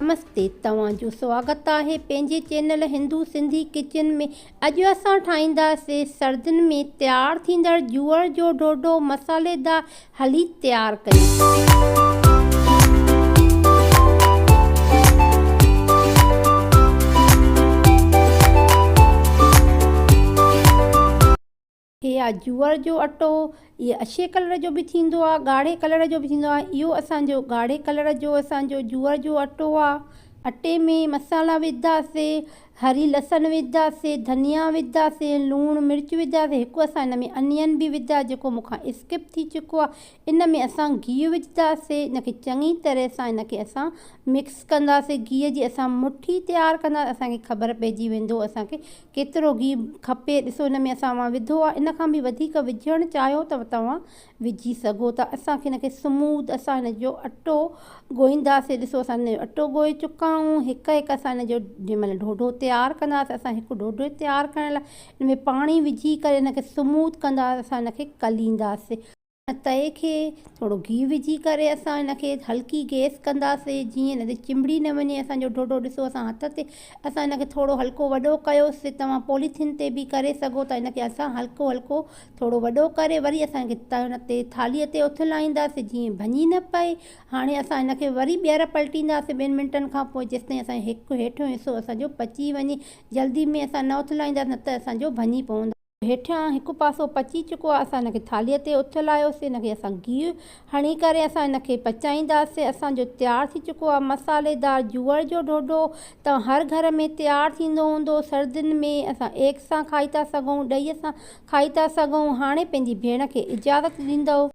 نمستي توهان جو سواگت آهي پنهنجي چينل هندو سنڌي ڪچن ۾ اڄ اسان ٺاهينداسي سردين ۾ تيار ٿيندڙ جوئر جو ڍوڍو مصالحيدار هلي تيار ڪيون. هي آ جوئر جو اٽو اهي اڇي ڪلر جو به ٿيندو آ ڳاڙهي ڪلر جو به ٿيندو آ اهو اسان جو ڳاڙهي ڪلر جو اسان جو جوئر جو اٽو آ اٽي ۾ مصالحا وڌاسي هري لسن وڌاسي ڌنيا وڌاسي لوڻ مرچ وڌاسي هڪ اسان ان ۾ انين به وڌا جيڪو مون کان اسڪپ ٿي چڪو آ ان ۾ اسان گيهه وجهنداسي ان کي چڱي طرح سان ان کي اسان مڪس ڪنداسي گيهه جي اسان مٺي تيار ڪندا اسان کي خبر پئجي ويندو اسان کي ڪيترو گيهه کپي ڏسو ان ۾ اسان اوهان وڌو آهي ان کان به وڌيڪ وجهڻ چاهيو ته توهان وجهي سگهو ٿا اسان کي ان کي سموٿ اسان ان جو اٽو ڳوهينداسين ڏسو اسان ان جو اٽو ڳوهي چڪا آهيون هڪ هڪ اسان ان جو جنهن مهل ڍوڍو تيار ڪنداسين اسان هڪ ڍوڍو تيار ڪرڻ لاء ان ۾ پاڻي وجهي ڪري ان کي سموٿ ڪنداسين اسان ان کي ڪلينداسين. تئي کي ٿورو گيهه وجهي ڪري اسان ان کي هلڪي گيس ڪنداسين جيئن ان تي چنبڙي نه وڃي اسان جو ڍوڍو ڏسو اسان هٿ تي اسان ان کي ٿورو هلڪو وڏو ڪيوسين توهان پوليٿين تي به ڪري سگهو ٿا ان کي اسان هلڪو هلڪو ٿورو وڏو ڪري وري اسان ان کي تئي تي ٿالهيء تي اٿلائينداسين جيئن ڀڃي نه پئي هاڻي اسان ان کي وري ٻيهر پلٽينداسين ٻن منٽن کان پوء جيستائين اسان جو هڪ هيٺيون حصو اسان جو پچي وڃي جلدي ۾ اسان نه اٿلائينداسين نه ته اسان جو ڀڃي پوندو. هيٺيان هڪ پاسو پچي چڪو آهي اسان ان کي ٿالهيء تي اٿلايوسين ان کي اسان گيهه هڻي ڪري اسان ان کي پچائينداسين اسان جو تيار ٿي چڪو آهي مصالحيدار جوئر جو ڍوڍو ته هر گهر ۾ تيار ٿيندو هوندو سردين ۾ اسان ايگ سان کائي ٿا سگهون ڏهي سان کائي ٿا سگهون هاڻي پنهنجي ڀيڻ کي اجازت ڏيندؤ.